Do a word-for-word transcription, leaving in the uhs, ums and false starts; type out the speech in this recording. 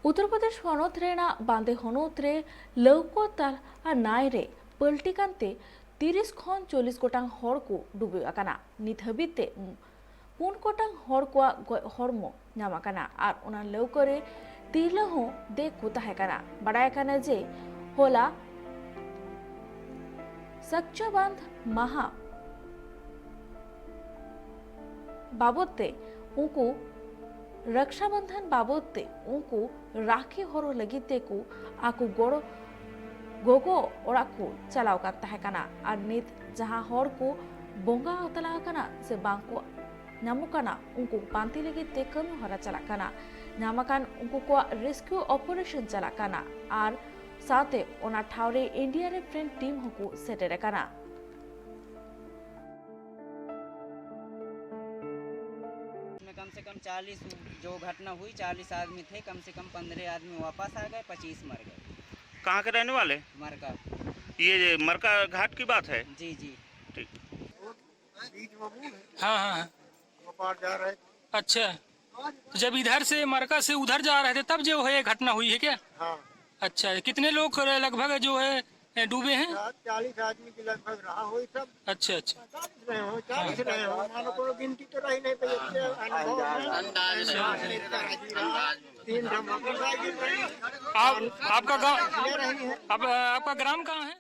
ᱩᱛᱛᱚᱨ ᱯᱨᱚᱫᱮᱥ ᱦᱚᱱᱚᱛ ᱨᱮᱱᱟᱜ ᱵᱟᱸᱫᱮ ᱦᱚᱱᱚᱛ ᱨᱮ ᱞᱟᱹᱣᱠᱟᱹ ᱛᱟᱞᱟ ᱱᱟᱹᱭ ᱨᱮ ᱯᱟᱹᱞᱴᱤ ᱠᱟᱱᱛᱮ ᱛᱤᱨᱤᱥ ᱠᱷᱚᱱ ᱪᱚᱞᱞᱤᱥ ᱜᱚᱴᱟᱝ ᱦᱚᱲ ᱠᱚ ᱰᱩᱵᱩᱡ ᱟᱠᱟᱱᱟ᱾ ᱱᱤᱛ ᱦᱟᱹᱵᱤᱡ ᱛᱮ ᱯᱩᱱ ᱜᱚᱴᱟᱝ ᱦᱚᱲ ᱠᱚᱣᱟᱜ ᱜᱚᱡ ᱦᱚᱲᱢᱚ ᱧᱟᱢ ᱟᱠᱟᱱᱟ ᱟᱨ ᱚᱱᱟ ᱞᱟᱹᱣᱠᱟᱹ ᱨᱮ ᱛᱤᱨᱞᱟᱹ ᱦᱚᱸ ᱫᱮᱡ ᱠᱚ ᱛᱟᱦᱮᱸ ᱠᱟᱱᱟ᱾ ᱵᱟᱰᱟᱭ ᱟᱠᱟᱱᱟ ᱡᱮ ᱦᱚᱞᱟ ᱥᱟᱠᱪᱟ ᱵᱟᱸᱫᱷ ᱢᱟᱦᱟ ᱵᱟᱵᱚᱫ ᱛᱮ ᱩᱱᱠᱩ ᱨᱟᱠᱥᱟ ᱵᱚᱱᱫᱷᱚᱱ ᱵᱟᱵᱚᱫ ᱛᱮ ᱩᱱᱠᱩ ᱨᱟᱠᱷᱤ ᱦᱚᱨᱚᱜ ᱞᱟᱹᱜᱤᱫ ᱛᱮᱠᱚ ᱟᱠᱚ ᱜᱚᱲᱚ ᱜᱚᱜᱚ ᱚᱲᱟᱜ ᱠᱚ ᱪᱟᱞᱟᱣ ᱠᱟᱱ ᱛᱟᱦᱮᱸ ᱠᱟᱱᱟ᱾ ᱟᱨ ᱱᱤᱛ ᱡᱟᱦᱟᱸ ᱦᱚᱲ ᱠᱚ ᱵᱚᱸᱜᱟ ᱛᱟᱞᱟ ᱟᱠᱟᱱᱟ ᱥᱮ ᱵᱟᱝ ᱠᱚ ᱧᱟᱢᱚᱜ ᱠᱟᱱᱟ, ᱩᱱᱠᱩ ᱯᱟᱱᱛᱮ ᱞᱟᱹᱜᱤᱫ ᱛᱮ ᱠᱟᱹᱢᱤ ᱦᱚᱨᱟ ᱪᱟᱞᱟᱜ ᱠᱟᱱᱟ᱾ ᱧᱟᱢ ᱟᱠᱟᱱ ᱩᱱᱠᱩ ᱠᱚᱣᱟᱜ ᱨᱮᱥᱠᱤᱭᱩ ᱚᱯᱟᱨᱮᱥᱚᱱ ᱪᱟᱞᱟᱜ ᱠᱟᱱᱟ ᱟᱨ ᱥᱟᱶᱛᱮ ᱚᱱᱟ ᱴᱷᱟᱶ ᱨᱮ ᱮᱱ ᱰᱤ ᱟᱨ ᱮᱯᱷ ᱨᱮᱱ ᱴᱤᱢ ᱦᱚᱸᱠᱚ ᱥᱮᱴᱮᱨ ᱟᱠᱟᱱᱟ᱾ इसमें कम से कम चालीस, जो घटना हुई, चालीस आदमी थे, कम से कम पन्द्रह आदमी वापस आ गए, पच्चीस मर गए। कहाँ के रहने वाले? मरका। ये मरका घाट की बात है। जी, जी। ठीक। हाँ, हाँ, हाँ। व्यापार जा रहे। अच्छा, तो जब इधर से मरका से उधर जा रहे थे, तब जो है, घटना हुई है क्या? हाँ। अच्छा, कितने लोग लगभग जो है, डूबे हैं? चालीस आदमी के लगभग रहा हो सब। अच्छा, अच्छा। चालीस रहे हो, चालीस रहे हो, मानो कोनो गिनती तो रही नहीं पाई। इतने अनुभव है। अंदाज नहीं। हाँ, इतना राजी रहा। तीन धमाके बाजी रही। आप, आपका गांव, ये रही है। आप, आपका ग्राम कहाँ है?